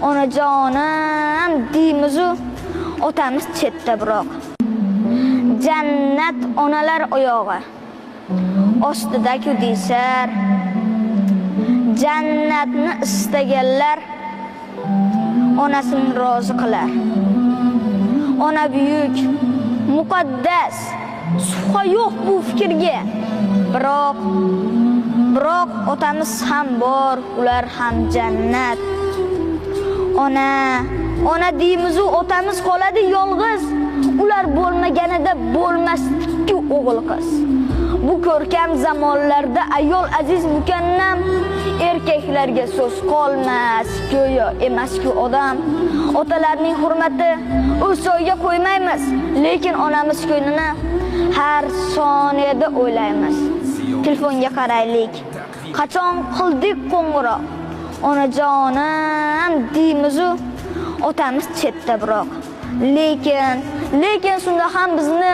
Onajonim deymizu, otamiz chetda biroq. Jannat onalar oyog'i ostida-ku deysar. Jannatni istaganlar onasini rozi qilar. Ona buyuk, muqaddas, shubha yo'q bu fikrga. Biroq otamiz ham bor, ular ham jannat. Ona, ona deymizu, otamiz qoladi yolg'iz. Ular bo'lmaganida bo'lmasdi-ku o'g'il qiz. Bu ko'rkam zamonlarda ayol aziz mukannam, erkaklarga so'z qolmas, go'yo emas-ku odam. Otalarning hurmati o'z joyiga qo'ymaymiz, lekin onamiz ko'nglini har soniyada o'ylaymiz. Telefonga qaraylik. Qachon qildik qo'ng'iroq? Onajonim deymizu, otamiz chetda biroq. Lekin shunda ham bizni